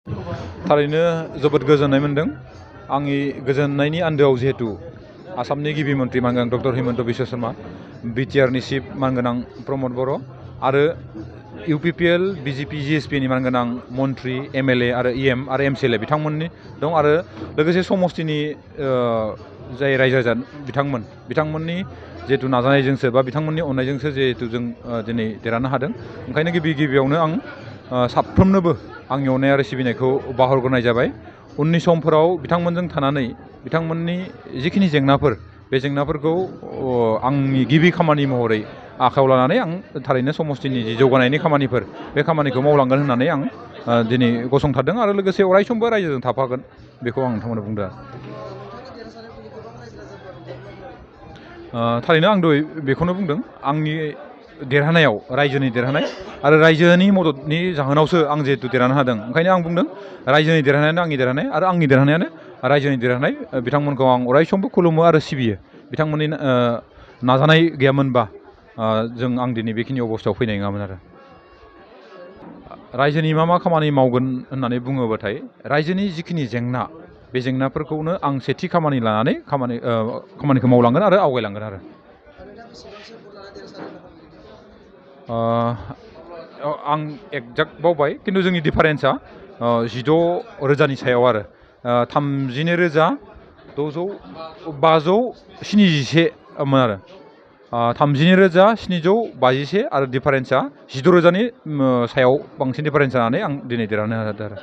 थारैनो जोबोद गोजोननाय मोन्दों। आंनि गोजोननायनि आन्दोआव जिहेतु आसामनि गिबि मन्त्रि मानगोनां डक्टर हिमन्त बिश्व शर्मा, बिटिआरनि चिफ मानगोनां प्रमद बर' आरो इउपिपिएल, बिजेपि, जिएसपिनि मानगोनां मन्त्रि, एमएलए आरो इएम आरो एमसिएलए बिथांमोननि दं आरो लोगोसे समस्तिनि जाय रायजो राजा बिथांमोननि जिहेतु नाजानायजोंसो बा बिथांमोननि अननायजोंसो जिहेतु जों दिनै देरहानो हादों। ओंखायनो गिबियावनो आं साफ्रोमनोबो आंनि अननाय आरो सिबिनायखौ बावहरग्रोनाय जाबाय। उननि समफोराव बिथांमोनजों थानानै बिथांमोननि जिखिनि जेंनाफोर बे जेंनाफोरखौ आंनि गिबि खामानि महरै आखायाव लानानै आं थारैनो समस्तिनि जि जौगानायनि खामानिफोर बे खामानिखौ मावलांगोन होननानै आं दिनै गसंथारदों आरो लोगोसे अरायसमबो रायजोजों थाफागोन बेखौ आं नोंथांमोननो बुंदों। थारैनो आं दहाय बेखौनो बुंदों, आंनि देरहानायाव रायजोनि देरहानाय आरो रायजोनि मददनि जाहोनावसो आं जिहेतु देरहानो हादों। ओंखायनो आं बुंदों रायजोनि देरहानायानो आंनि देरहानाय आरो आंनि देरहानायानो रायजोनि देरहानाय। बिथांमोनखौ आं अरायसमबो खुलुमो आरो सिबियो। बिथांमोननि नाजानाय गैयामोनबा आं दिनै बेखिनि अबस्थायाव फैनाय नङामोन आरो। रायजोनि मा खामानि मावगोन होननानै बुङोबाथाय रायजोनि जिखिनि जेंना बे जेंनाफोरखौनो आं सेथि खामानि लानानै खामानिखौ मावलांगोन आरो आवगायलांगोन आरो। आं एक्जेक्ट बावबाय, खिन्थु जोंनि डिफारेन्सा 16,000नि सायाव आरो 32,571 आरो 32,751 आरो डिफारेन्सा 16,000नि सायाव बांसिन डिफारेन्स जानानै आं दिनै देरहानो हादों आरो।